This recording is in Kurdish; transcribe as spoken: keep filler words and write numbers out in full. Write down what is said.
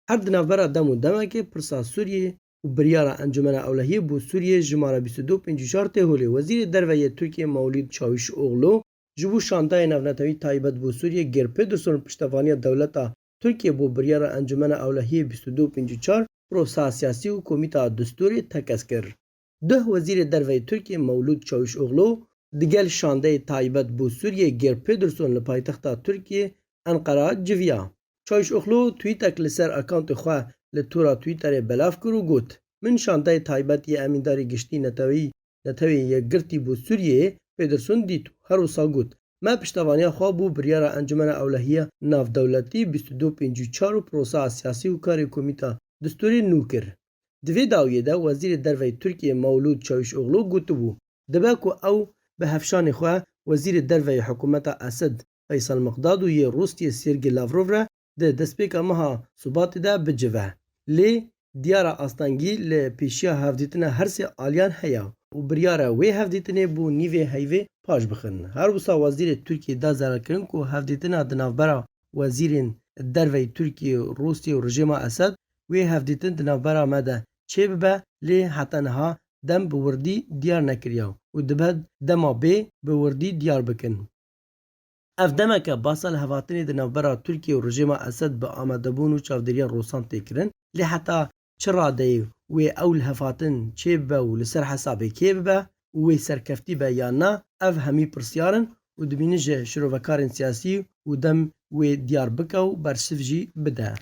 Her di navbera dem û demekê pirsa Sûriyê û biryara Encûmena Ewlehiyê bo Sûriyê jimara bîst û du pêncî û çar tê holê. Wezîrê Derve yê Tirkiyê Mewlûd Çawîşoglu ji bo şandayê navnetewî taybet bo Sûriyê Geir Pedersen piştevaniya dewleta Tirkiyê bo biryara Encûmena Ewlehiyê bîst û du pêncî û çar, proseya siyasî û komîta distûrê tekez kir. Duh Wezîrê Derve yê Tirkiyê Mewlûd Çawîşoglu digel şandeyê taybet bo Sûriyê Geir Pedersen li paytexta Tirkiyê Enqera civiya. Çawîşoglu twîtek li ser akawntê xwe li tora Twitterê belav kir û got, Min şandeyê taybet yê Emîndarê Giştî Neteweyî, Neteweyê Yekgirtî bo Sûriyeyê Pedersen dît û her wisa got, Me piştevaniya xwe bo biryara Encûmena Ewlehiya Navdewletî bîst û du pêncî û çar û proseya siyasî û karê komîta distûrê nû kir. Di vê dawiyê de Wezîrê Derve yê Tirkiyê Mewlûd Çawîşoglu gotibû, dibe ku ew bi hevşanê xwe Wezîrê Derve yê hikûmeta Esed Feysel Miqdad û yê Rûsyê Sergey Lavrov re di destpêka meha Şubatê de bicive. Lê diyara astengî li pêşiya hevdîtina her sê aliyan heye û biryar e wê hevdîtinê bo nîvê heyvê paş bixin. Her wisa Wezîrê Tirkiyê da zêdekirin ku hevdîtina di navbera Wezîrên Derve yê Tirkiyê, Rûsyê û rejîma Esed, wê hevdîtin di navbera me de çêbibe, lê heta niha dem bi wirdî diyar nekiriya û dibe dema bê bi wirdî diyar bikin. Ev demeke basa li hevatinê di navbera Tirkiye û rejîma Esed bi amadebûn û çavdêriya Rûsan tê kirin, lê heta çi radeyê wê ew li hevatin çêbibe û li ser hesabê kê bibe û wê serkeftî be yan na, ev hemî pirsyar in û dibînin ji şirovekarên siyasî û dem wê diyar bike û bersiv jî bide.